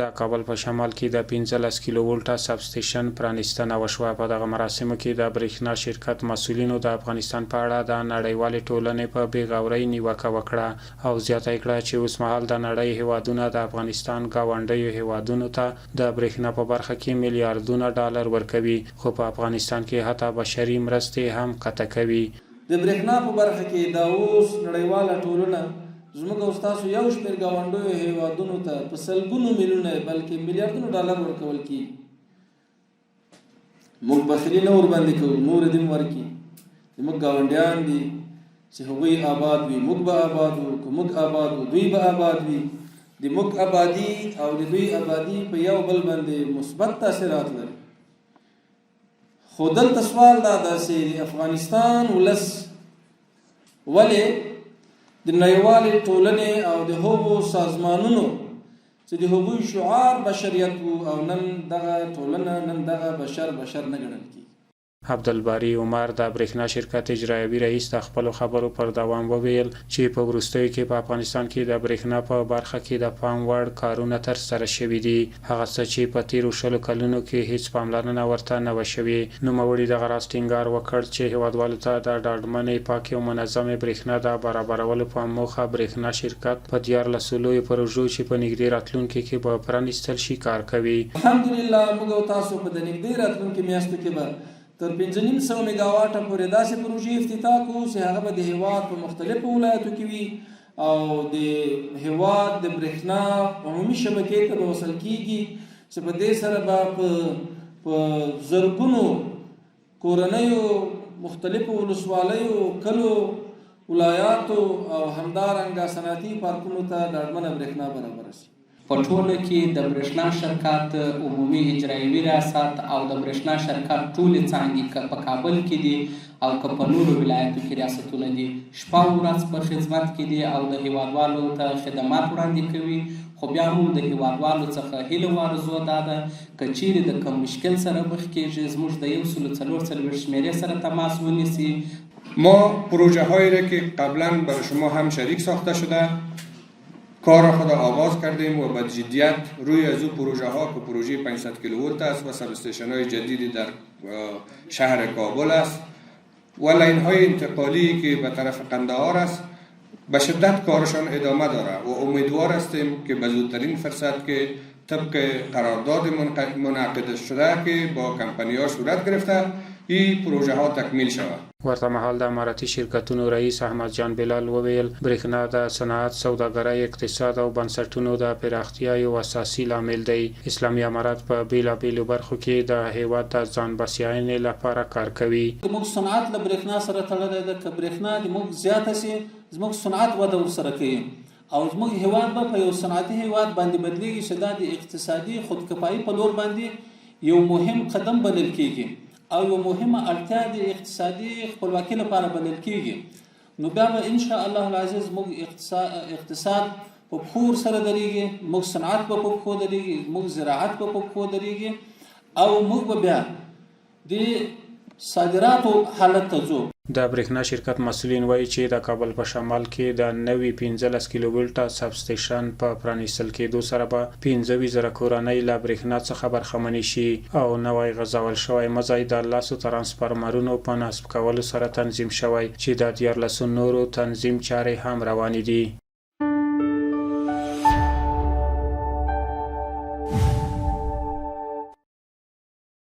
د کابل په شمال کې د 15 کیلو ولټه سب سټیشن پرانیستنه وشوه. په دغه مراسمو کې د برېښنا شرکت مسؤلینو د افغانستان په اړه د نړیوالې ټولنې په بې غورۍ نیوکه وکړه او زیاته یې کړه چې اوسمهال د نړۍ هېوادونه د افغانستان ګاونډیو هېوادونو ته د برېښنا په برخه کې میلیاردونه ډالر ورکوي، خو په افغانستان کې حتی بشري مرستې هم قطع کوي. د برېښنا په برخه کې دا اوس نړیواله ټولنه زموږ او ستاسو یو شمېر ګاونډیو هېوادونو ته په سلګونو میلیونه بلکې میلیاردونو ډالر ورکول کېږي. موږ بخیلي نه ورباندې کوو، نور دې هم ورکړي، زموږ ګاونډیان دي چې هغوی آباد وي موږ به آباد وو، که موږ آباد وو دوی به آباد وي. د موږ آبادي او د دوی آبادي په یو بل باندې مثبت تاثیرات لري. خو دلته سوال دا ده چې د افغانستان ولس ولې د نړیوالې ټولنې او د هغو سازمانونو چې د هغوی شعار بشریت وو او نن دغه ټولنه نن دغه بشر بشر نه ګڼل کیږي. عبدالباري عمر د برېښنا شرکت اجرایوي رئیس د خپلو خبرو پر دوام وویل چې په وروستیو کې په افغانستان کې د برېښنا په برخه کې د پام وړ کارونه ترسره شوي دي، هغه څه چې په تېرو شلو کلونو کې هېڅ پاملرنه ورته نه وه شوې. نوموړي دغه راز ټینګار وکړ چې هېوادوالو ته د ډاډمنې، پاکې او منظمې برېښنا د برابرولو په موخه برېښنا شرکت په دیارلسو لویو پروژو چې په نږدې راتلونکې کې به پرانیستل شي، کار کوي. الحمدلله موږ او تاسو په د نږدې راتلونکې میاشتو کې به تر پنځه نیم سوه میګاواټه پورې داسې پروژې افتتاح کړو چې هغه به د هېواد په مختلفو ولایتو کې وي او د هېواد د برېښنا عمومي شبکې ته به وصل کېږي چې په دې سره به په په زرګونو کورنیو، مختلفو ولسوالیو، کلو، ولایاتو او همدارنګه صنعتي پارکونو ته ډاډمنه برېښنا برابره شي. په ټوله کې د برېښنا شرکت عمومي اجرایوي ریاست او د برېښنا شرکت ټولې څانګې که په کابل کې دي او که په نورو ولایتو کې ریاستونه دي، شپه او ورځ په خدمت کې دي او د هېوادوالو ته خدمات وړاندې کوي، خو بیا هم د هېوادوالو څخه هیله او آرزو دا ده که چېرې د کوم مشکل سره مخ کېږي زموږ د 144 شمېرې سره تماس ونیسي. ما پروژه هایی را که قبلا بر شما هم شریک ساخته شده کار خود آغاز کردیم و به جدیت روی از او پروژه ها که پروژه 500 کیلوولت است و سب استیشن های جدید در شهر کابل است و لاین های انتقالی که به طرف قندهار است به شدت کارشان ادامه داره و امیدوار هستیم که به زودترین فرصت که طبق قرارداد منعقد شده که با کمپنی ها صورت گرفته این پروژه ها تکمیل شود. ورته مهال د امارتي شرکتونو رئیس احمد جان بلال وویل، برېښنا د صنعت، سوداګرۍ، اقتصاد او بنسټونو د پراختیا یو اساسي لامل دی. اسلامي امارت په بېلابېلو برخو کې د هېواد د ځان بسیاینې لپاره کار کوي. زموږ صنعت له برېښنا سره تړلی ده، که برېښنا زموږ زیاته شي، زموږ صنعت وده ورسره کوي او زموږ هېواد به په یو صنعتي هېواد باندې بدلېږي چې دا د اقتصادي خودکفایي په لور باندې یو مهم قدم بلل کېږي. او یوه مهمه اړتیا د اقتصادي خپلواکي لپاره بلل کیږي، نو بیا به ان شاء الله العزیز موږ اقتصاد په پښو ورسره درېږي، موږ صنعت به په پښو درېږي، موږ زراعت به په پښو درېږي او موږ به بیا د صادراتو حالت ته ځو. د برېښنا شرکت مسؤلین وايي چې د کابل په شمال کې د نوي 15 کیلو ولټه سب ستېشن په پرانیستل کېدو سره به 25 زره کورنۍ له برېښنا څخه برخمنې شي او نوی غځول شوی مزی د لسو ترانسفارمرونو په نصب کولو سره تنظیم شوی چې د دیارلسو نورو تنظیم چارې هم روانې دي.